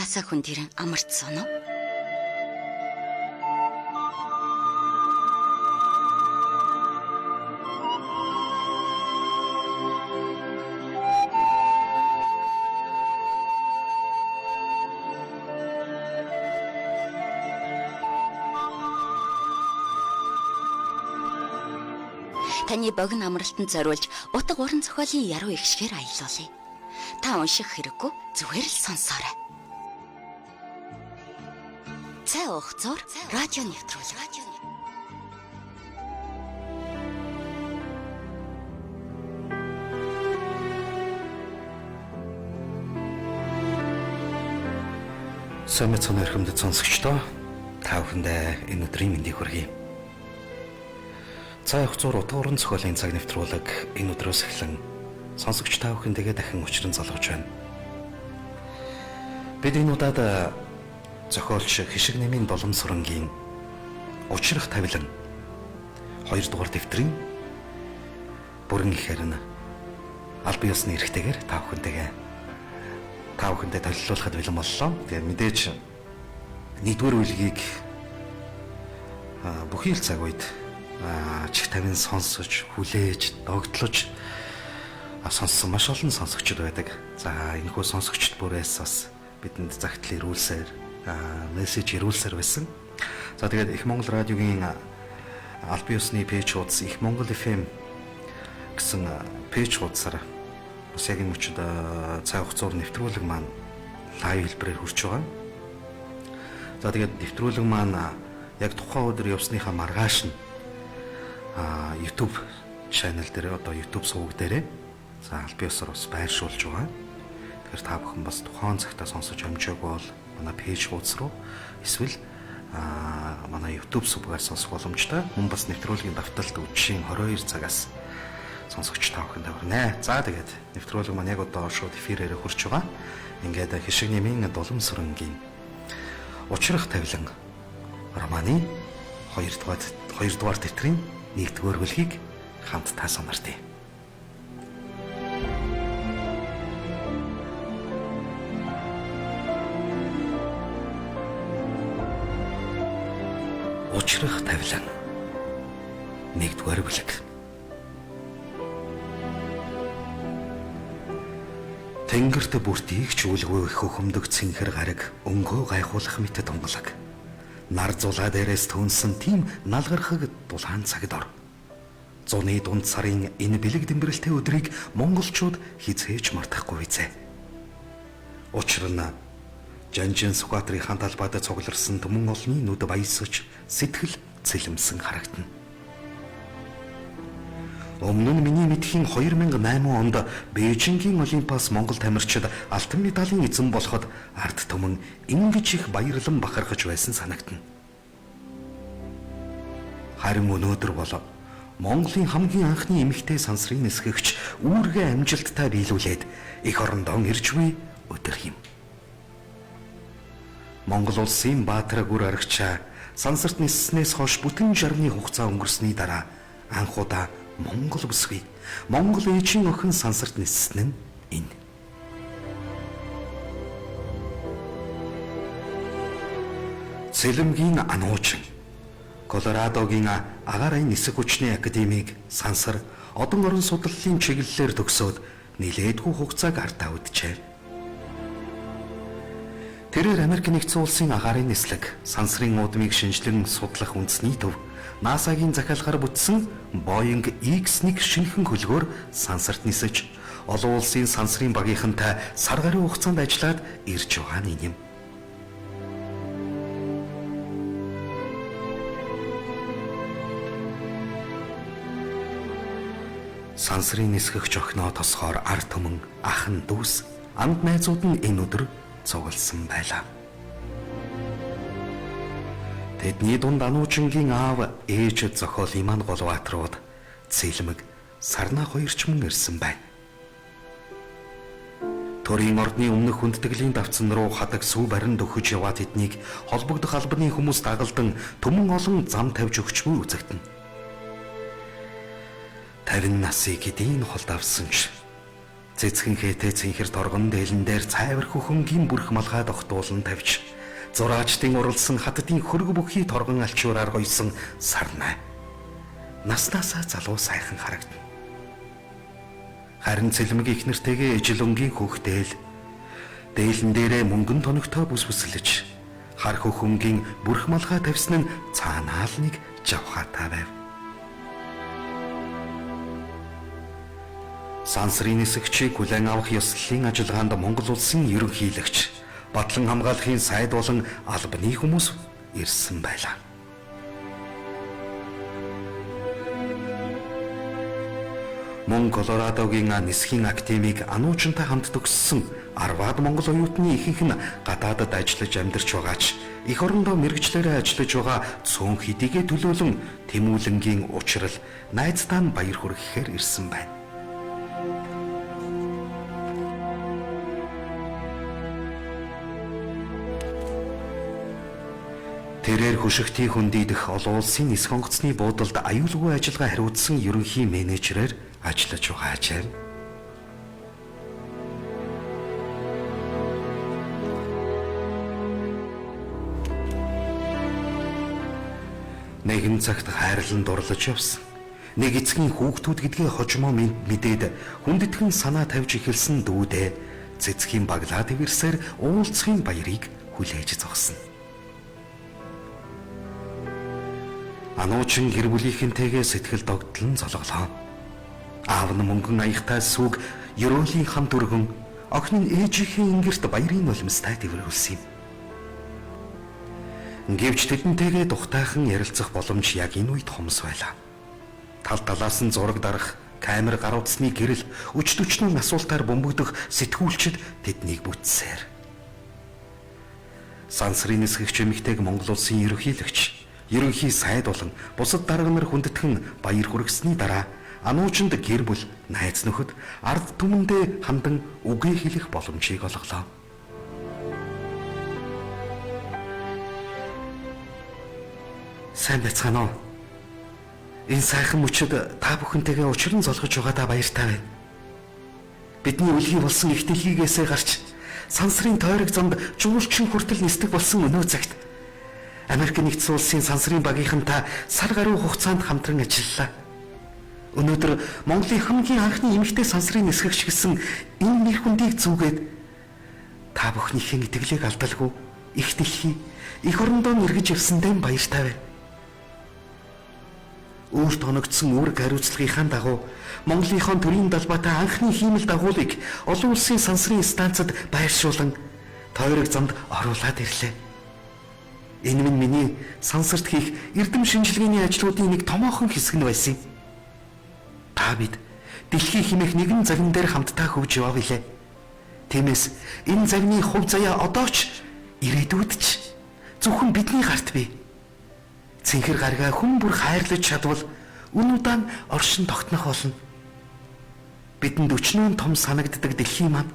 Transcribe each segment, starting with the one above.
Гаднаасаа хүн дэрэн амарцсан уу? Таны богино амралтанд зориулж утга уран зохиолын яруу эгшгээр аялуулъя. Та унших хэрэггүй, зүгээр л сонсоорой. Цай уух зур радио нэвтрүүлэг. Сайн мэцэн эрхэмдэд сонсогчдоо, та бүхэндээ энэ өдрийн мэндийг хүргэе. Цай уух зур утга уран зохиолын цаг нэвтрүүлэг энэ өдрөөс эхлэн сонсогч та бүхэнтэйгээ дахин учран залгаж байна. Бид энэ удаад зохиолч Хишиг нэмийн Долом сурангийн Учрах тавилан 2 дугаар дэвтрийн бүрэн ихээр нь албан ёсны эрхтэйгээр та бүхэнтэй толилуулахад бэлэн боллоо. Тэгээ мэдээж нэгдүгээр бүлгийг бүхий л цаг үед чих тавин сонсож, хүлээж, догтлож сонссон маш олон сонсогчд байдаг. За энэхүү сонсогчд бүрээс бас бидэнд загтал ирүүлсээр, мессеж ирүүлсээр байсан. За тэгээд Их Монгол радиогийн албан ёсны пэйж хуудас Их Монгол FM гэсэн пэйж хуудасаар бас яг энэ мөчид цай хугацаар нэвтрүүлэг маань лайв хэлбэрээр хүрч байгаа. За тэгээд нэвтрүүлэг маань яг тухайн өдөр явсныхаа маргааш нь YouTube channel дээр, одоо YouTube суваг дээрээ за албан ёсоор бас байршуулж байгаа. Тэгэхээр та бүхэн бас тухайн цагтаа сонсож амжаагүй бол манай пэйж хуудас руу эсвэл манай YouTube сувгаар сонсох боломжтой. Мөн бас нэвтрүүлгийн давталт үдшийн 22 цагаас сонсогч та бүхэнд хүрнэ. За тэгээд нэвтрүүлэг маань яг одоо шууд эфирээр хүрч байгаа. Ингээд Хишиг нэмийн Дулам сурангийн Учрах тавилан романы 2 дугаар тэтрийн 1-р бүлгийг хамтдаа сониртъя. Учрах тавилан 1-р бүлэг. Тэнгэрт бүртийг ч үлгүй хөхөмдөг цэнхэр гараг өнгөө гайхуулах мэт тунгалаг. Нар зулаа дээрээс түнсэн тийм налгархаг дулаан цагт ор. Зуны дунд сарын энэ бэлэг дэмбэрэлтэй өдрийг монголчууд хизээж мартахгүй визээ. Учир нь Жанжин Сүхбаатарын хаан талбайд цугларсан түмэн олны нүд баясаж сэтгэл цэлэмсэн харагдана. Өмнө нь миний мэдхийн 2008 онд Бээжингийн Олимпиас Монгол тамирчид алтан медалийн эзэн болоход ард түмэн ингэж их баярлан бахархаж байсан санагдана. Харин өнөөдөр бол Монголын хамгийн анхны эмэгтэй сансрын нисгэгч үүргээ амжилттай биелүүлээд эх орондоо ирж буй өдөр юм. Монгол улсын баатар гүр арагчаа сансарт ниснээс хойш бүтэн 60-ны хугацаа өнгөрсний дараа анх удаа Монгол бүсгүй, Монгол ээжийн охин сансарт ниссэн нь энэ. Цэлэмгийн ануучин Колорадогийн агаарын нисэх хүчний академийг сансар одон орон судлалын чиглэлээр төгсөөд нилээдгүй хугацааг артаа үджээ. Тэрээр Америк нэгдсэн улсын агаарын нислэг, сансрын уудмыг шинжилэн судлах үндэсний төв НАСА-гийн захиалгаар бүтсэн Boeing X-1 шинэхэн хөлгөөр сансарт нисэж, олон улсын сансрын багийнхантай сар гаруй хугацаанд ажиллаад ирж байгаа нь юм. Сансрын нисгэгч охиноо тосгоор ард түмэн, ах нь дүүс, анд найзууд нь энэ өдөр цугласан байлаа. Тэдний дунд ануучингийн аав, ээж зохиолын маань Голбаатрууд, Цэлмэг, Сарнаа хоёр ч мөн ирсэн байна. Төрийн ордны өмнөх хүндэтгэлийн давцсан руу хадаг сүү барин дөхөж яваа тэднийг холбогдох албаны хүмүүс дагалдан түмэн олон зам тавьж өгч буй үзэгдэнэ. 50 насыг хэдийн холд авсан ч Цэцгэн хээтэй цэнхэр торгон дээлэн дээр цайвар хөхөнгийн бүрх малгай тогтуулан тавьж зураачдын уралсан хаттын хөрөг бүхий торгон алчуураар гойсон сарнай. Наснаасаа залуу сайхан харагдана. Харин цэлмэг их нэртэйгээ ижил өнгийн хөхтэйл дээлэн дээрээ мөнгөн тоногтой бүс бүслэж хар хөхөнгийн бүрх малгай тавьсан нь цаанаал нэг жавхаатай байв. Сансрын нисгчийг хүлээн авах ёслолын ажиллагаанд Монгол улсын ерөнхийлөгч, Батлан хамгаалахын сайд болон албаны хүмүүс ирсэн байлаа. Мөн Колорадогийн нисхийн академиг ануучинтай хамт төгссөн 10-аад монгол оюутны ихэнх нь гадаадад ажиллаж амьдарч байгаач эх орондоо мэргэжлээрээ ажиллаж байгаа цөөн хэдийгээ төлөөлөн Тэмүүлэнгийн учрал найздаа нь баяр хүргэхээр ирсэн байна. Тэрээр хөшигтийн хөндийдэх олон улсын нисэх онгоцны буудалд аюулгүй ажиллагаа хариуцсан ерөнхий менежерээр ажиллаж байгаа ажээ. Нэгэн цагт хайрлан дурлаж явсан. Нэг эцгийн хүүхдүүд гэдгээ хожмоо мэдээд хүндэтгэн санаа тавьж эхэлсэн дүүдээ цэцгийн баглаа тэрсээр уулзахын баярыг хүлээж зогсно. Ануучин гэр бүлийнхэнтэйгээ сэтгэл догдлон золголоо. Аав нь мөнгөн аягтай сүг ерөөлийн хамт өргөн охин нь ээжийнхээ ингэрт баярын нулимстай тэрвэрлсэн юм. Гэвч тэдэнтэйгээ тухтайхан ярилцах боломж яг энэ үед хомс байлаа. Тал талаас нь зураг дарах, камер гар утасны гэрэл, өч төчнөн асуултаар бөмбөгдөх сэтгүүлчид тэднийг бүтсээр. Сансрын нисгэгч эмэгтэйг Монгол улсын ерөнхийлөгч, ерөнхий сайд болон бусад дарга нар хүндэтгэн баяр хүргэсний дараа ануучинд гэр бүл, найз нөхөд, ард түмэндээ хандан үгээ хэлэх боломжийг олголоо. Сайн байцгаана уу? Энэ сайхан мөчид та бүхэнтэйгээ учран золгож байгаадаа баяртай байна. Бидний үлгий болсон их дэлхийгээсээ гарч сансрын тойрог замд жуулчин хүртэл нисдэг болсон өнөө цагт Америк нэгдсэн улсын сансрын багийнхантай сар гаруй хугацаанд хамтран ажиллалаа. Өнөөдөр Монголын хамгийн анхны эмэгтэй сансрын нисгэгч гэсэн энэ нэр хүндийг зүгээд та бүхнийхээ итгэлийг алдалгүй их дэлхий эх орондоо нэргэж явсандаа баяртай байна. Өөрт оногдсон үүрэг хариуцлагынхаа дагуу Монголынхон төрийн далбаатай анхны хиймэл дагуулыг олон улсын сансрын станцад байршуулан тойрог замд оруулаад ирлээ. Энэ минь миний сансарт хийх эрдэм шинжилгээний ажлуудын нэг томоохон хэсэг нь байсан юм. Та бид дэлхий хэмээх нэгэн загин дээр хамтдаа хөвж яваа билээ. Тиймээс энэ загны хувь заяа одоо ч ирээдүйд ч зөвхөн бидний гарт бий. Цэнхэр гаргаа хүн бүр хайрлаж чадвал үн удаан оршин тогтнох болно. Бидэнд өчнөөн том санагддаг дэлхий маань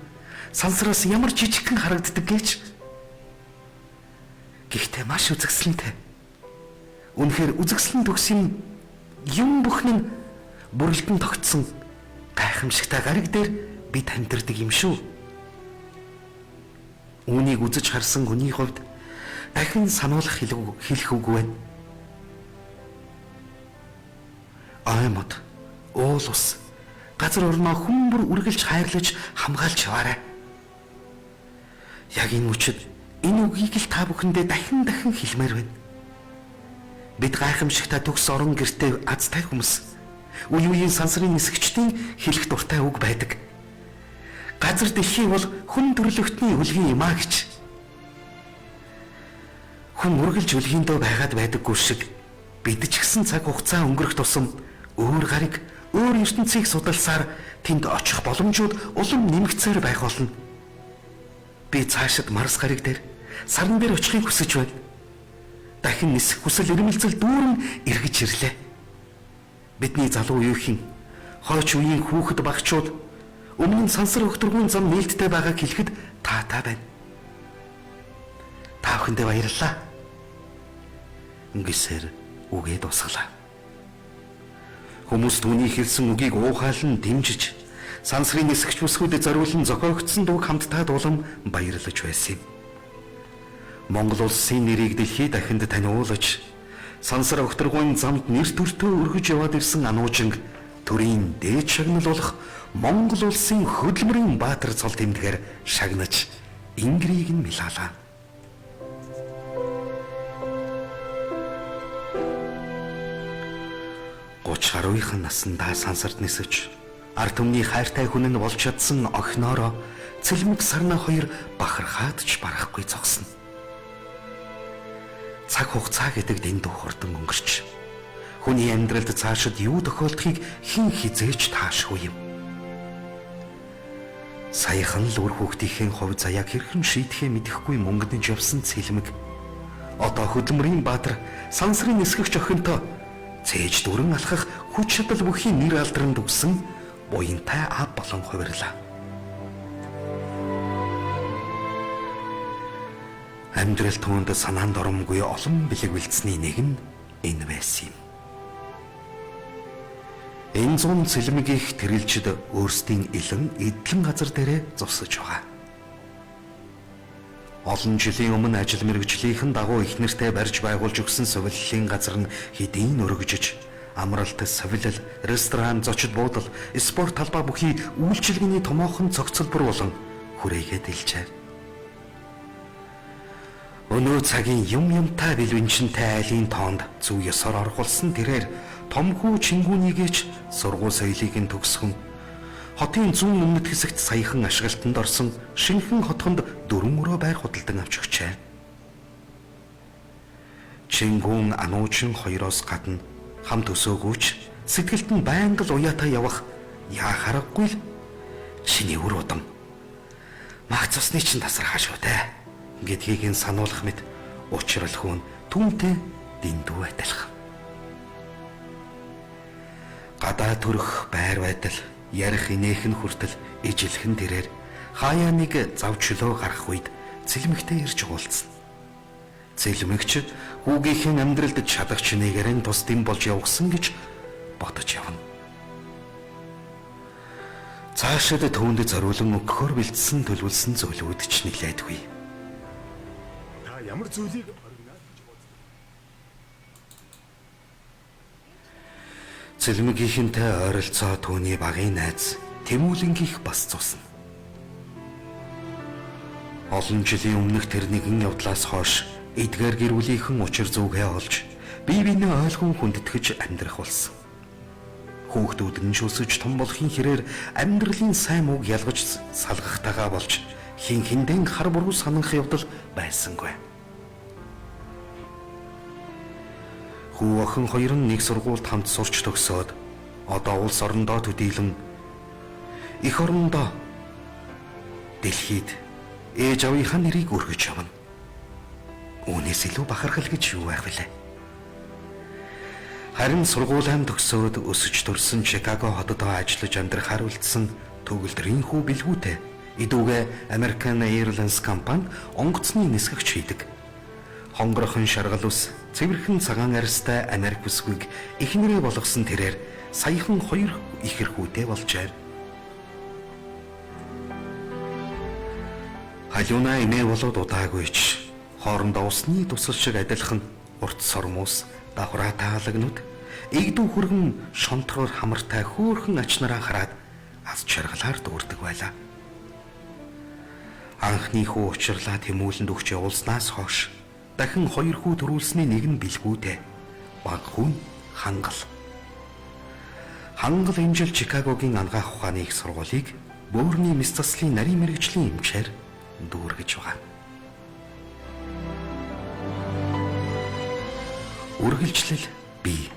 сансраас ямар жижигхэн харагддаг гэж. Гэхдээ маш үзэсгэлэнтэй. Үнэхээр үзэсгэлэн төгс юм бүхэн нь бүрэлдэн тогтсон гайхамшигтай гариг дээр бид амьдардаг юм шүү. Үүнийг үзэж харсан хүний хувьд дахин сануулах хэлэх үгүй байна. Ой мод, уул ус, газар орноо хүн бүр үргэлж хайрлаж хамгаалж яваарай. Яг энэ мөчид энэ үгийг л та бүхэндээ дахин дахин хэлмээр байна. Бид гайхамшигтай төгс орон гэртээ азтай хүмүүс. Үе үеийн сансрын нисгчдийн хэлэх дуртай үг байдаг. Газар дэлхий бол хүн төрлөختний үлгийн юм а гэж. Хүн үргэлж үлгийндөө байгаад байдаггүй шиг бид ч гэсэн цаг хугацаа өнгөрөх тусам өөр гариг, өөр ертөнцийг судалсаар тэнд очих боломжууд улам нэмэгдсээр байх болно. Би цаашид Марс гариг дээр, саран дээр очихыг хүсэж байна. Дахин нисэх хүсэл эрмэлзэл дүүрэн эргэж ирлээ. Бидний залуу үеийнхэн, хойч үеийн хүүхэд багчууд өмнө нь сансар өгтөргүүн зам нээлттэй байгааг хэлэхэд таатай байна. Та бүхэндээ баярлалаа. Ингэсээр үгээ дуусгалаа. Хүмүүс түүний хэлсэн үгийг уухайлан дэмжиж, Сансрын нисгч бүсгүүдэд зориулан зохиогдсон дууг хамтдаа дуулан баярлаж байсан юм. Монгол улсын нэрийг дэлхийд дахинд таниулж, сансар огторгуйн замд нэр төртөө өргөж яваад ирсэн ануужинг төрийн дээд шагнал болох Монгол улсын хөдөлмөрийн баатар цол тэмдгээр шагнаж Ингрийг нь милаалаа. 30 гаруйхан наснда сансарт нисэж ард түмний хайртай хүн нь болж чадсан охиноороо Цэлмэг Сарна хоёр бахархаад ч барахгүй зогсно. Цаг хугацаа гэдэг дэндүү хурдан өнгөрч хүний амьдралд цаашид юу тохиолдохыг хэн хизээж таашгүй юм. Саяхан л үр хүүхдийнхээ хувь заяаг хэрхэн шийдэхээ мэдэхгүй мөнгөнөж явсан Цэлмэг одоо хөдөлмөрийн баатар сансрын нисгэгч охинтой цээж дүрэн алхах хүч чадал бүхий нэр алдранд өгсөн буянтай ав болон хувирлаа. Амьдрал түүнд санаанд оромгүй олон бэлэг бэлдсэний нэг нь энэ байсан юм. Энэ зун Цэлмэгийнх тэрэлжид өөрсдийн илэн эдлэн газар дээрээ зогсож байгаа. Олон жилийн өмнө ажил мэргэжлийнхэн дагуу их нэртэй барьж байгуулж өгсөн сувиллын газар нь хэдийн өргөжиж, амралт, сувилал, ресторан, зочид буудал, спорт талбай бүхий үйлчилгээний томоохон цогцолбор болон хүрээгээд илжээ. Өнөө цагийн юм юмтай бэлвэнчэнтэй айлын тоонд зүү ёсоор орхулсан тэрээр томхүү чингүүнийгээч сургууль соёлыг нь төгсгөн хотын зүүн өмнөд хэсэгт саяхан ашиглалтанд орсон шинэхэн хотхонд 4 өрөө байр худалдан авч өгчээ. Чингүүн ануучин хоёроос гадна хамт өсөөгүйч сэтгэлд нь байнга л уяатай явах яа харахгүй л чиний үр удам мах цусны чинь тасархаа шүү дээ гэдгийг нь сануулах мэт учрал хүн түүнтэй дэндүү адилхан. Гадаа төрөх байр байдал, ярих инээх нь хүртэл ижилхэн тэрээр хаяа нэг зав чөлөө гарах үед Цэлмэгтэй ирж уулзсан. Цэлмэгч хүүгийнхэн амьдралд чадах чинээгээр нь тус дэм болж явсан гэж бодож явна. Цаашид түүнд зориулан өгөхөөр бэлдсэн төлөвлөсөн зүйлүүд ч нэлээдгүй. Та ямар зүйлийг оргинаа гэж боддог? Цэлмэгийнхэнтэй ойролцоо түүний багын найз Тэмүүлэнгийнх бас цусна. Олон жилийн өмнөх тэр нэгэн явдлаас хойш эдгээр гэр бүлийнхэн учир зүгээ олж бие биенээ ойлгон хүндэтгэж амьдрах болсон. Хүүхдүүд нь шүсэж том болохын хэрээр амьдралын сайн мууг ялгаж салгахтайгаа болж хин хиндэн хар буруу санах явдал байсангүй. Хүү охин хоёр нь нэг сургуульд хамт сурч төгсөөд одоо улс орондоо төдийлөн эх орондоо дэлхийд ээж аавынхаа нэрийг өргөж явна. Үүнээс илүү бахархал гэж юу байх вүлээ? Харин сургуулиан төгсөөд өсөж төрсөн Чикаго хотод ажиллаж амьдрахаар үлдсэн төгөлдрийн хүү бэлгүүтэй идүүгээ American Airlines компанид онгоцны нисгэгч хийдэг. Хонгорхон шаргал ус, цэвэрхэн цагаан арьстай Америк бүсгүйг эхнэрээ болгосон тэрээр саяхан хоёр ихэр хүүтэй болжээ. Халиунаа эмээ болоод удаагүй ч хоорондоо усны тусал шиг адилхан урт сормуус, давхраа таалагнууд, эгдүү хүргэн шонтроор хамартай хөөрхөн ач нараа хараад аз жаргалаар дүүрдэг байлаа. Анхны хүү учирлаа Тэмүүлэнд өгч явуулснаас хойш дахин хоёр хүү төрүүлсний нэг нь бэлгүүтэй, баг хүн Хангал. Хангал энэ жил Чикагогийн анагаах ухааны их сургуулийг бөөрийн мэс заслын нарийн мэргэжлийн эмчээр дүүргэж байгаа. Үргэлжлэл бий.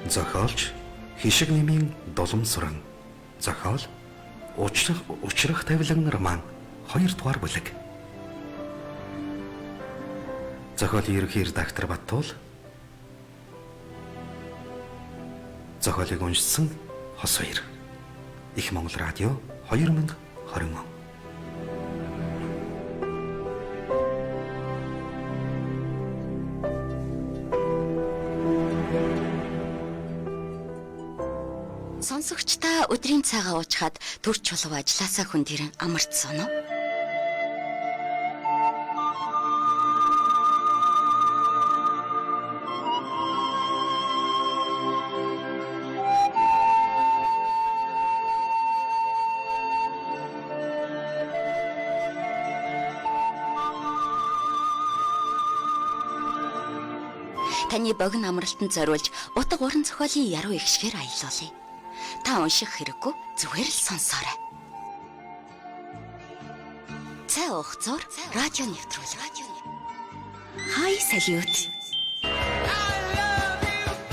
Зохиолч Хишиг нэмийн Дулам Суран. Зохиол Учрах тавилан роман 2 дугаар бүлэг. Зохиолын ерөнхий редактор Баттуул. Зохиолыг уншсан Хос Баяр. Их Монгол радио 2020 он. Сонсогч та өдрийн цагаа уучхад төр чулуу ажилласаа хүн тэрэн амарцсан уу? Таны богино амралтанд зориулж утга уран зохиолын яруу эгшгээр аялуулъя. Та унших хэрэггүй, зүгээр л сонсоорой. Цай уух зур радио нэвтрүүлэг. Хай салют.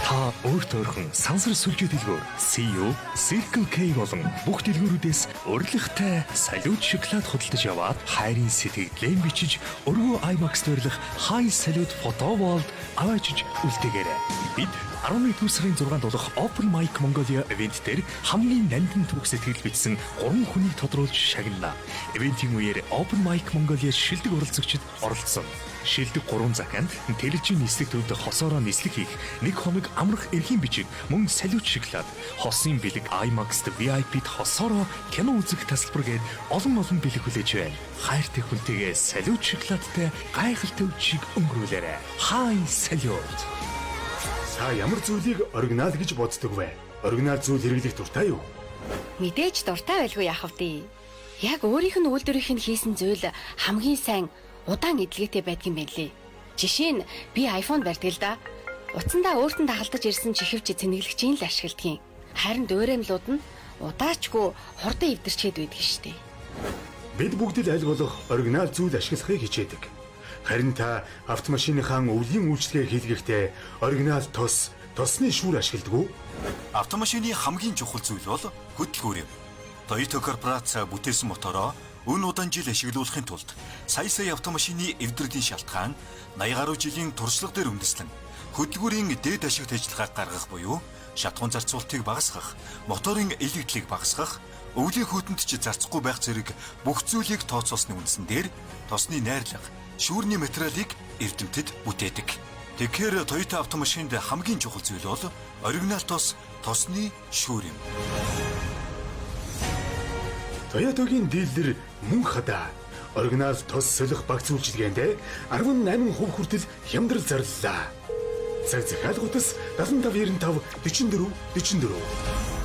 Та өөрт ойрхон сансар сүлжээ дэлгүүр, CU, Circle K болон бүх дэлгүүрүүдээс урилгатай салют шоколад худалдаж аваад хайрын сэтгэлдээ бичиж өргөө IMAX дуурлах High Salute Photo Wall аваачиж үлдээгээрэй. Бид 11 сарын 6-нд болох Open Mic Mongolia event дээр хамгийн нандин түүх сэтгэл бичсэн 3 хүнийг тодруулж шагнана. Ивентийн үеэр Open Mic Mongolia шилдэг оролцогчид оролцсон. Шилдэг 3 захианд Тэлжийн нислэг төвд хосоороо нислэг хийх, нэг хоног амрах эрхийн бичиг, мөн салют шоколад, хосын бэлэг IMAX-д VIP-д хосоороо кино үзэх тасалбар гээд олон олон бэлэг хүлээж байна. Хайртай хүнтэйгээ салют шоколадтай гайхалтай үдшийг өнгөрүүлээрэй. Хай салют. Та ямар зүйлийг оригинал гэж боддог вэ? Оригинал зүйл хэрэглэх дуртай юу? Мэдээж дуртай байлгүй яах вэ? Яг өөрийнх нь үйлдвэрийнх нь хийсэн зүйл хамгийн сайн удаан эдлгээтэй байдгийн юм байна лээ. Жишээ нь би iPhone барьдаг л да. Утсандаа өөрт нь дагалдаж ирсэн чихвч цэнэглэгчийн л ашигладгийн. Харин дуураймлууд нь удаачгүй хурдан эвдэрчээд байдаг штеп. Бид бүгд л аль болох оригинал зүйл ашиглахыг хичээдэг. Харин та автомашиныхаа өвлийн үйлчилгээ хийлгэхдээ оригинал тос, тосны шүүр ашигладаг уу? Автомашины хамгийн чухал зүйл бол хөдөлгүүр юм. Toyota корпорац бүтээсэн мотороо өн удаан жил ашиглуулахын тулд сая сая автомашины эвдэрлийн шалтгаан 80 гаруй жилийн туршлага дээр үндэслэн хөдөлгүүрийн дээд ашигт ажиллагааг гаргах буюу шатхуун зарцуулалтыг багасгах, моторын илэгдлийг багасгах, өвлийн хүйтэнд ч зарцахгүй байх зэрэг бүх зүйлийг тооцоолсны үндсэн дээр тосны найрлага, шүүрний материалыг эрдэмтэд бүтээдэг. Тэгэхээр Toyota автомашинд хамгийн чухал зүйл бол оригинал тос, тосны шүүр юм. Toyota-гийн дилер мөн хадаа оригинал тос солих багц үйлчилгээнд 18% хүртэл хямдрал зарлалаа. Цаг захиалгуудас 75 95 44 44.